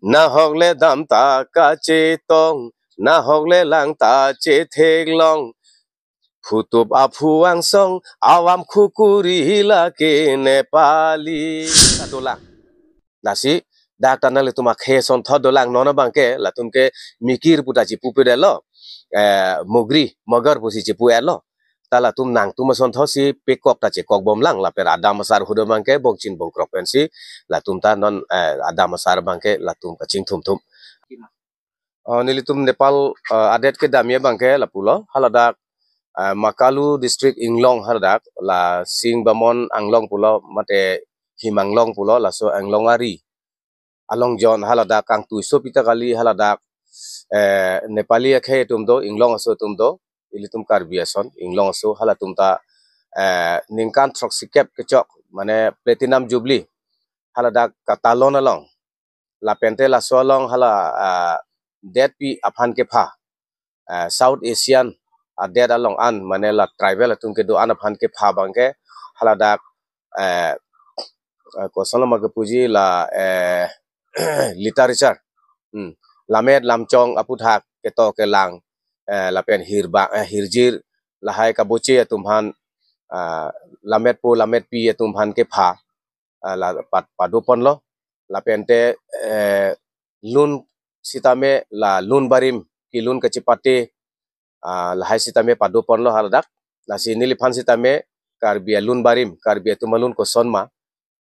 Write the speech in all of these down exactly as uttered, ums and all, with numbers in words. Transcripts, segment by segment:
Nahok le dam ta kachetong, nahok le lang ta chetheklong. Phutup aphu angsong, awam khukuri lake Nepali. Dolang. Lasi, dak ta nanglitum akhei asonthot dolang non abangke, latum ke Mikir puta chipupedetlo. Eh, Mogri, Mogar pusi chipu-etlo. Ta latum nangtum asonthot si pekok ta chekok bomlang, lapen adam asar ahut abangke bongchin bongkrok pensi, latum ta non, eh, adam asar abangke latum kachingthumthum. Oh, nelitum Nepal, eh, adet kedamji abangke lapulo, haladak, eh, Makalu district Inglong haladak, la Sing Bamon Anglong pulo, mate Him Anglong pulo, laso Anglong ari along jon haladak kangtui sopi ta kali haladak, eh, Nepali akhei atum do, Inglong aso atum do, ilitum Karbi ason, Inglong aso halatum ta, eh, ningkan throksikep kechok, mane Platinum Jubilee, haladak katalon along. Lapente laso along hala, ah, detpi aphan kepha. Ah, South Asian adet along an, mane la tribal atum kedo-an aphan kepha abangke haladak, eh, eh, koson ma kepuji la, eh, literature. Hmm. Lamet lamchong aputhak ketok kelang, eh, lapen hirba, eh, hirjir lahai kaboche atum aphan, ah, lametpo lametpi atum aphan kepha, ah, la pat padoponlo, lapente, eh, lun sitame la lun barim kelun kachepate, ah, lahai sitame padoponlo haladak. Lasi neliphan sitame Karbi alun barim, Karbi atum alun koson ma,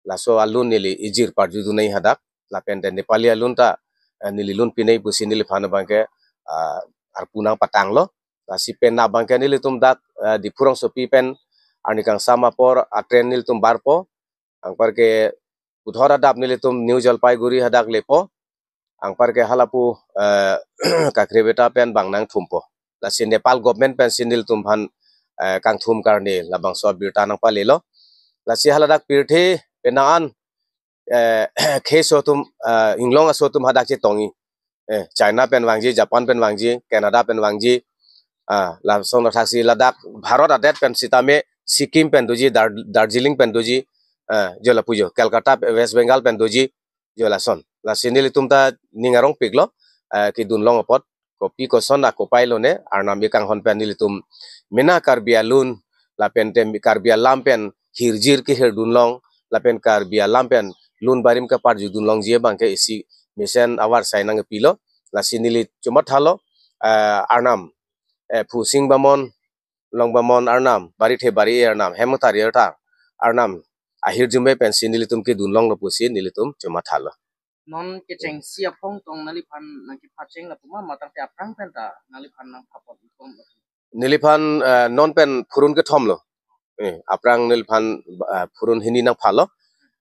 laso alun neli ijir parjudunji hadak, lapente Nepali alun ta, eh, neli lun pinji pusi neliphan abangke, ah, arpu nangpatanglo. Lasi pen abangke nelitum dak, eh, Diphu rongsopi pen arni kangsam apor atrain nelitum barpo, anparke puthot adap nelitum New Jalpaiguri hadak lepo, anparke halapu, eh, Kakrepeta pen bang nangthumpo. Lasi Nepal government pensi nelitum aphan, eh, kangthum karne labangso abirta nangpalelo. Lasi haladak pirthe penang an, eh, khei aso atum, eh, Inglong aso atum hadak chetongji. Eh, China pen vangji, Japan pen vangji, Canada pen vangji. Ah, lason thaksi ladak Bharat adet pen sitame Sikkim pen doji, Dar-, Darjeeling pen doji, eh, jo lapu jo, Calcutta, West Bengal pen doji, jo lason. Lasi nelitum ta ning arongpiklo, eh, kedun long apot, kopi koson akopai lone, Arnam ekanghon pen nelitum mena Karbi alun, lapente Karbi alam pen hirjir kehirdun long, lapen Karbi alam pen lun barim kaparjudun longji abangke isi mesen avarsai nangpilo, lasi neli chomathalo, eh, Arnam, eh, Phu Sing Bamon, Long Bamon Arnam, Barithe Bari Arnam, Hem Thari Arta Arnam ahirjume pensi nelitum kedun longlo pusi nelitum chomathalo. Non kechengsi aphong tong nangliphan nangkepacheng lapu ma, matang te aphrang pen ta nangliphan nangphapon ikom? Neliphan, eh, non pen phurun kethom lo. Eh, aphrang neliphan, eh, phurun hini nangphalo.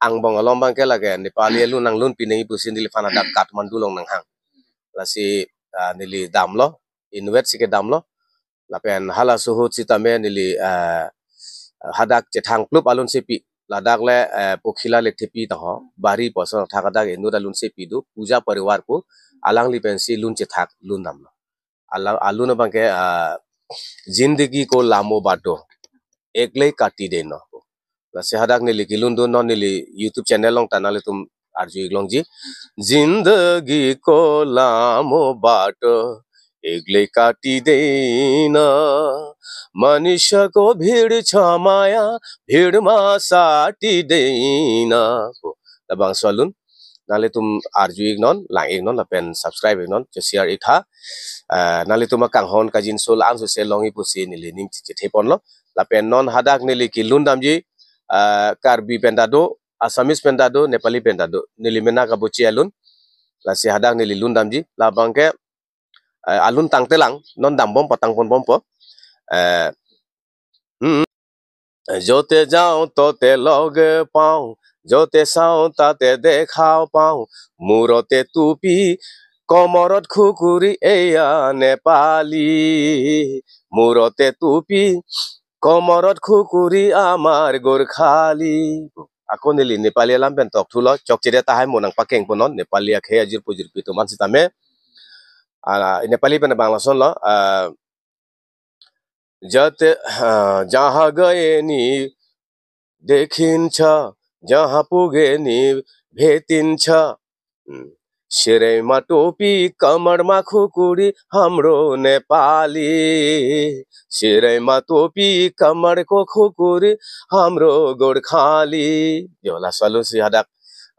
Angbong along abangke lake Nepali alun nanglun pinji pusi neliphan hadak Kathmandu along nanghang. Lasi, eh, neli damlo, inutvet si kedamlo. Lapen halaso ahut sitame neli, eh, hadak chethang klup alun sepi. Ladak le, eh, Pokhila Lekthepi taho, Bari poson thak hadak inut alun sepi do, Puja Parivar pu, alangli pensi lun chethak, lun damlo. Ala, alun abangke, ah, Zindagi ko lamo bato, ekle kati dena. Lasi hadak neli kelun do, non neli YouTube channel along ta nanglitum arju-ik longji. Zindagi ko lamo bato, ekle kati dena, manisha ko bhid chamaya, bhid ma sati dena. Labangso alun nanglitum arju-ik non, lang-ik non, lapen subscribe-ik non, che share-ik tha. Eh, nanglitum akanghon kajinso la-an sose longji pusi neli ning chetheponlo. Lapen non hadak neli kelun damji, eh, Karbi pen ta do, Assamese pen ta do, Nepali pen ta do. Neli mena kaboche alun. Lasi hadak neli lun damji, labangke, eh, alun tangtelang, non dambom patangponbompo. Eh, hmm. য'তে যাওঁ ত'তে লগ পাওঁ, য'তে চাওঁ তাতে দেখা পাওঁ, মূৰতে টুপি, কমৰত খুকুৰি এয়া নেপালী। মূৰতে টুপি, কমৰত খুকুৰি আমাৰ Gorkhali. Ako neli Nepali alam pen tokthulo, chokchede tahai mo nangpakengpo non, Nepali akhei ajirpo jirpi atum an sitame. Ah, Nepali pen bang lasonlo, ah, जते, हाँ, जहाँ गए नि देखिन्छ, जहाँ पुगे नि भेटिन्छ। Hmm. Sirema topi kamar ma khukuri hamro Nepali. Sirema topi kamar ko khukuri hamro Gorkhali. Yo, laso alun si hadak,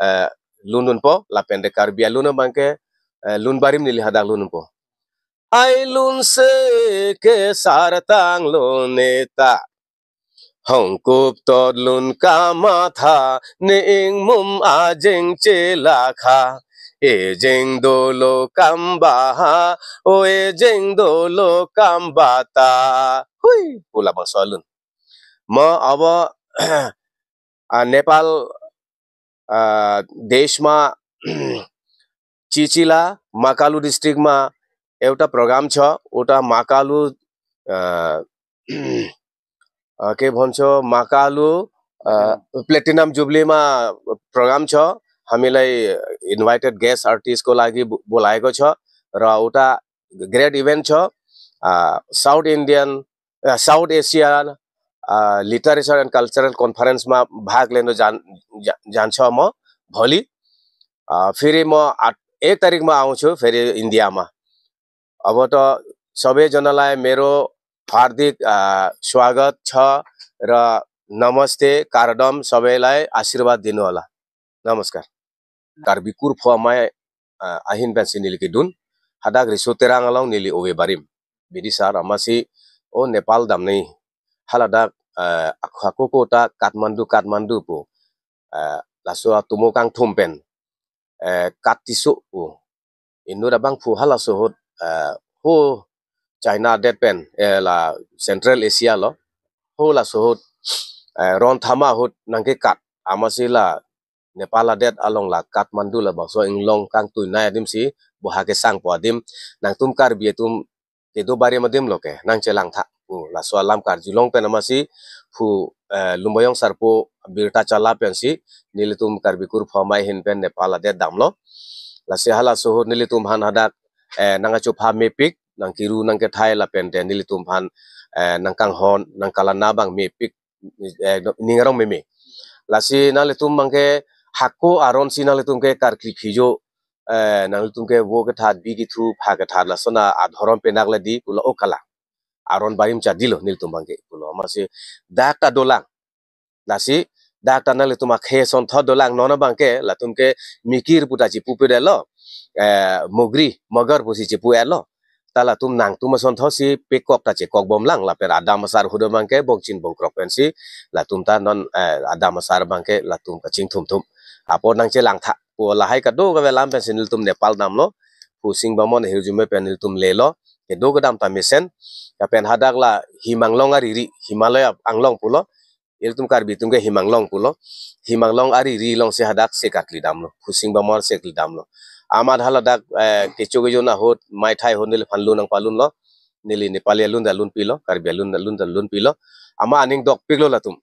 eh, lun dunpo, lapen de Karbi alun abangke, eh, lun barim neli hadak lun dunpo. Ai lun se ke sartang lo neta. Hongkup tot lun kamatha, ne ingmum ajeng chelakha. Ejeng dolo kambaha, o ejeng dolo kambata. Hui, pu labangso alun. Mo abo, ah, Nepal, ah, desh ma, Chichila, Makalu district ma, euta program cho, uta Makalu, ah, ah, ke boncho Makalu, ah, Platinum Jubilee ma program cho, hamilai invited guest artist ko lagi bu-, bulai ko cho, ra uta great event cho, ah, South Indian, ah, South Asia, ah, Literature and Cultural Conference ma bhag leno jan, jan, jan cho mo, bholi. Ah, phiri mo at, ek tarik ma aung chu, phiri India ma. Abo to sobe jonalai mero hardik, ah, swagat cha ra namaste kardom sobe lai ashirwad dinola. Namaskar. Karbi Kurpho Amei, ah, ahin pensi neli kedun. Hadak Riso Terang along neli ove barim. Bidisar amatsi o Nepal damnei. Haladak, ah, akha koko ta Kathmandu, Kathmandu pu. Ah, laso atumo kangthum pen. Eh, Kat Tisso pu. Inut abangphu halaso ahut, eh, ho China adet pen, eh, la Central Asia lo. Ho laso ahut, eh, ron thama ahut nangkekat. Amatsi la Nepal adet along la Kathmandu labangso inglong kangtuinei adim si boha kesangpo adim. Nangtum Karbi atum kedo barim adim lo ke nangchelang tha pu laso alam karjulong pen amatsi pu, eh, Lumbajong Sarpo birta chala pensi nelitum Karbi Kurpho Amei ahin pen Nepal adet damlo. Lasi halaso ahut nelitum aphan hadak, eh, nangkachopha mepik, nangkiru nangkethai lapen te nelitum aphan, eh, nangkanghon, nangkalana abang mepik, eh, ning arong meme. Lasi nanglitum abangke hako aron si nanglitum ke karkli phijo, eh, nanglitum ke vo kethat, bi kethu, pha kethat, lason adhorom penak le di pulo, o kalang. Aron barim chadi lo nelitum abangke pulo. Amatsi dak ta dolang. Lasi dak ta nanglitum akhei asontho dolang, non abangke latum ke mikir pu ta chipu pedetlo. Eh, mogri, mogar pusi chipu-etlo. Ta latum nangtum asontho si pekok ta chekok bomlang, lapen adam asar ahut abangke bongchin bongkrok pensi latum ta non, eh, adam asar abangke latum kachingthum thum. Apot nangchelang tha pu lahai kadokave alam pensi nelitum Nepal damlo. Pu Sing Bamon ahirjume pen nelitum lelo. Kedo kedam ta mesen. Lapen hadak la Him Anglong ariri, Himalaya anglong pulo. Ilitum Karbi atum ke Him Anglong pulo. Him Anglong ariri alongsi hadak se karkli damlo. Pu Sing Bamon se karkli damlo. Amat haladak, eh, kecho kejun ahut, maithai ahut neliphan lun nangpalunlo. Neli Nepali alun ta lunpilo, Karbi alun ta lun ta lunpilo. Amat aning dokpiklo latum.